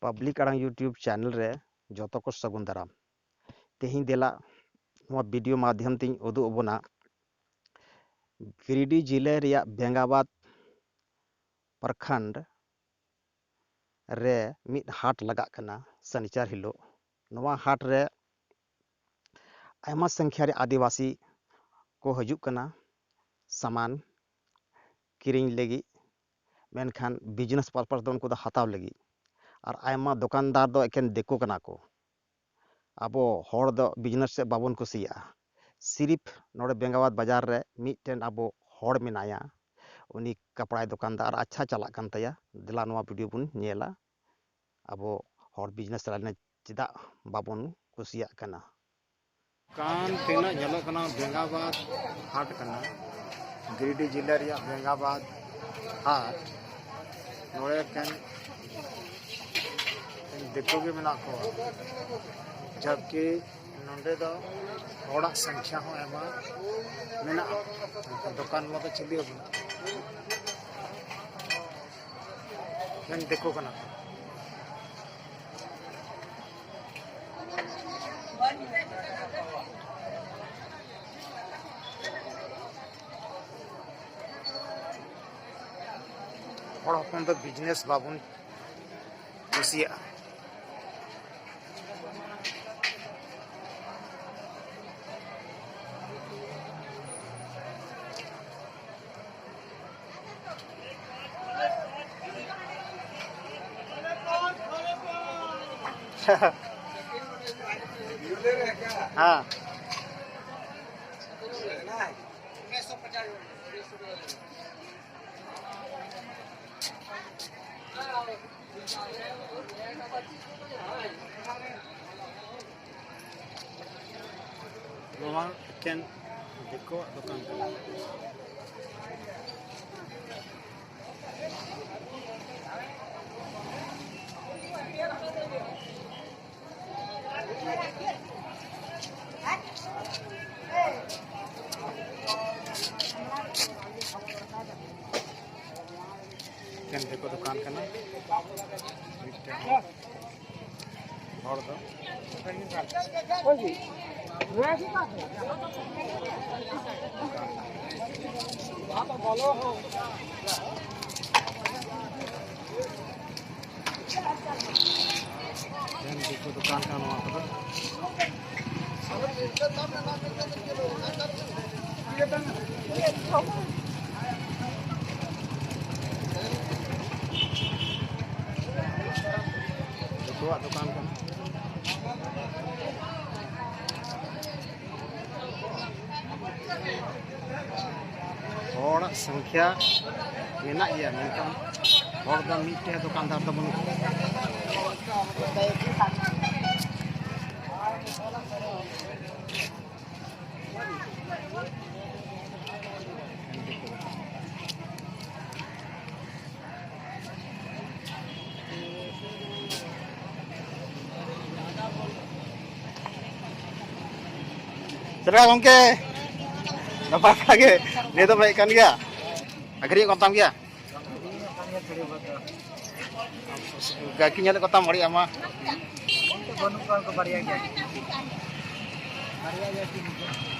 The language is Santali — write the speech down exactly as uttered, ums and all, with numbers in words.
ᱯᱟᱵᱽᱞᱤᱠ ᱟᱲᱟᱝ YouTube ᱪᱮᱱᱮᱞ ᱨᱮ ᱡᱚᱛᱚ ᱠᱚ ᱥᱟᱹᱜᱩᱱ ᱫᱟᱨᱟᱢ᱾ ᱛᱮᱦᱮᱧ ᱫᱮᱞᱟ ᱱᱚᱣᱟ ᱵᱷᱤᱰᱤᱭᱳ ᱢᱟᱫᱽᱫᱷᱚᱢ ᱛᱤᱧ ᱩᱫᱩᱜ ᱟᱵᱚᱱᱟ ᱜᱤᱨᱤᱰᱤ ᱡᱤᱞᱟᱹ ᱨᱮᱭᱟᱜ ᱵᱮᱝᱜᱟᱵᱟᱫᱽ ᱯᱨᱚᱠᱷᱚᱸᱰ ᱨᱮ ᱢᱤᱫ ᱦᱟᱴ ᱞᱟᱜᱟᱜ ᱠᱟᱱᱟ ᱥᱟᱱᱤᱪᱟᱨ ᱦᱤᱞᱳᱜ᱾ ᱱᱚᱣᱟ ᱦᱟᱴ ᱨᱮ ᱟᱭᱢᱟ ᱥᱚᱝᱠᱷᱭᱟ ᱨᱮ ᱟᱹᱫᱤᱵᱟᱹᱥᱤ ᱠᱚ ᱦᱤᱡᱩᱜ ᱠᱟᱱᱟ ᱥᱟᱢᱟᱱ ᱠᱤᱨᱤᱧ ᱞᱟᱹᱜᱤᱫ, ᱢᱮᱱᱠᱷᱟᱱ ᱵᱤᱡᱽᱱᱮᱥ ᱯᱟᱨᱯᱟᱥ ᱫᱚ ᱩᱱᱠᱩ ᱫᱚ ᱦᱟᱛᱟᱣ ᱞᱟᱹᱜᱤᱫ᱾ ᱟᱨ ᱟᱭᱢᱟ ᱫᱚᱠᱟᱱᱫᱟᱨ ᱫᱚ ᱮᱠᱮᱱ ᱫᱤᱠᱩ ᱠᱟᱱᱟ ᱠᱚ᱾ ᱟᱵᱚ ᱦᱚᱲ ᱫᱚ ᱵᱤᱡᱽᱱᱮᱥ ᱥᱮᱫ ᱵᱟᱵᱚᱱ ᱠᱩᱥᱤᱭᱟᱜᱼᱟ᱾ ᱥᱤᱨᱤᱯ ᱱᱚᱰᱮ ᱵᱮᱝᱜᱟᱵᱟᱫᱽ ᱵᱟᱡᱟᱨ ᱨᱮ ᱢᱤᱫᱴᱮᱱ ᱟᱵᱚ ᱦᱚᱲ ᱢᱮᱱᱟᱭᱟ, ᱩᱱᱤ ᱠᱟᱯᱲᱟᱭ ᱫᱚᱠᱟᱱ ᱫᱟ ᱟᱨ ᱟᱪᱪᱷᱟ ᱪᱟᱞᱟᱜ ᱠᱟᱱ ᱛᱟᱭᱟ᱾ ᱫᱮᱞᱟ ᱱᱚᱣᱟ ᱵᱷᱤᱰᱤᱭᱳ ᱵᱚᱱ ᱧᱮᱞᱟ, ᱟᱵᱚ ᱦᱚᱲ ᱵᱤᱡᱽᱱᱮᱥ ᱞᱟᱭᱤᱱ ᱨᱮ ᱪᱮᱫᱟᱜ ᱵᱟᱵᱚᱱ ᱠᱩᱥᱤᱭᱟᱜ ᱠᱟᱱᱟ᱾ ᱫᱚᱠᱟᱱ ᱛᱤᱱᱟᱹᱜ ᱧᱮᱞᱚᱜ ᱠᱟᱱᱟ, ᱵᱮᱝᱜᱟᱵᱟᱫᱽ ᱦᱟᱴ ᱠᱟᱱᱟ, ᱜᱤᱨᱤᱰᱤ ᱡᱤᱞᱟᱹ ᱨᱮᱭᱟᱜ ᱵᱮᱝᱜᱟᱵᱟᱫᱽ ᱦᱟᱴ᱾ ᱱᱚᱰᱮ ᱮᱠᱮᱱ ᱫᱤᱠᱩ ᱜᱮ ᱢᱮᱱᱟᱜ ᱠᱚᱣᱟ, ᱡᱟᱵᱠᱤ ᱱᱚᱰᱮ ᱫᱚ ᱦᱚᱲᱟᱜ ᱥᱚᱝᱠᱷᱭᱟ ᱦᱚᱸ ᱟᱭᱢᱟ ᱢᱮᱱᱟᱜᱼᱟ, ᱫᱚᱠᱟᱱ ᱢᱟ ᱫᱚ ᱪᱤᱞᱤ ᱦᱚᱸ ᱵᱟᱹᱱᱩᱜᱼᱟ᱾ ᱮᱠᱮᱱ ᱫᱤᱠᱩ ᱠᱟᱱᱟ ᱠᱚ᱾ ᱦᱚᱲ ᱦᱚᱯᱚᱱ ᱫᱚ ᱵᱤᱡᱽᱱᱮᱥ ᱵᱟᱵᱚᱱ ᱠᱩᱥᱤᱭᱟᱜᱼᱟ᱾ ᱦᱮᱸ᱾ ᱱᱚᱣᱟ ᱮᱠᱮᱱ ᱫᱤᱠᱩᱣᱟᱜ ᱫᱚᱠᱟᱱ ᱠᱟᱱᱟ᱾ ᱮᱠᱮᱱ ᱫᱤᱠᱩ ᱫᱚᱠᱟᱱ ᱠᱟᱱᱟ᱾ ᱦᱚᱲ ᱫᱚ ᱮᱠᱮᱱ ᱫᱤᱠᱩ ᱫᱚᱠᱟᱱ ᱠᱟᱱᱟ ᱱᱚᱣᱟ ᱠᱚᱫᱚ᱾ ᱡᱚᱛᱚᱣᱟᱜ ᱫᱚᱠᱟᱱ ᱠᱟᱱᱟ᱾ ᱦᱚᱲᱟᱜ ᱥᱚᱝᱠᱷᱭᱟ ᱢᱮᱱᱟᱜ ᱜᱮᱭᱟ, ᱢᱮᱱᱠᱷᱟᱱ ᱦᱚᱲ ᱫᱚ ᱢᱤᱫᱴᱮᱱ ᱫᱚᱠᱟᱱᱫᱟᱨ ᱫᱚ ᱵᱟᱹᱱᱩᱜ ᱠᱚᱣᱟ᱾ ᱪᱮᱫ ᱞᱮᱠᱟ ᱜᱚᱝᱠᱮ? ᱱᱟᱯᱟᱭ ᱵᱟᱲᱟ ᱜᱮ? ᱱᱤᱭᱟᱹ ᱫᱚᱢ ᱦᱮᱡ ᱠᱟᱱ ᱜᱮᱭᱟ? ᱟᱹᱠᱷᱨᱤᱧ ᱠᱚᱢ ᱛᱟᱢ ᱜᱮᱭᱟ? ᱜᱟᱹᱠᱤ ᱧᱮᱞᱮᱫ ᱠᱚ ᱛᱟᱢ ᱟᱹᱰᱤ ᱟᱭᱢᱟ᱾ ᱵᱟᱹᱱᱩᱜ ᱠᱚᱣᱟ, ᱩᱱᱠᱩ ᱵᱟᱨᱭᱟ ᱜᱮᱭᱟ᱾ ᱵᱟᱨᱭᱟ ᱜᱮᱭᱟ ᱠᱤᱱ᱾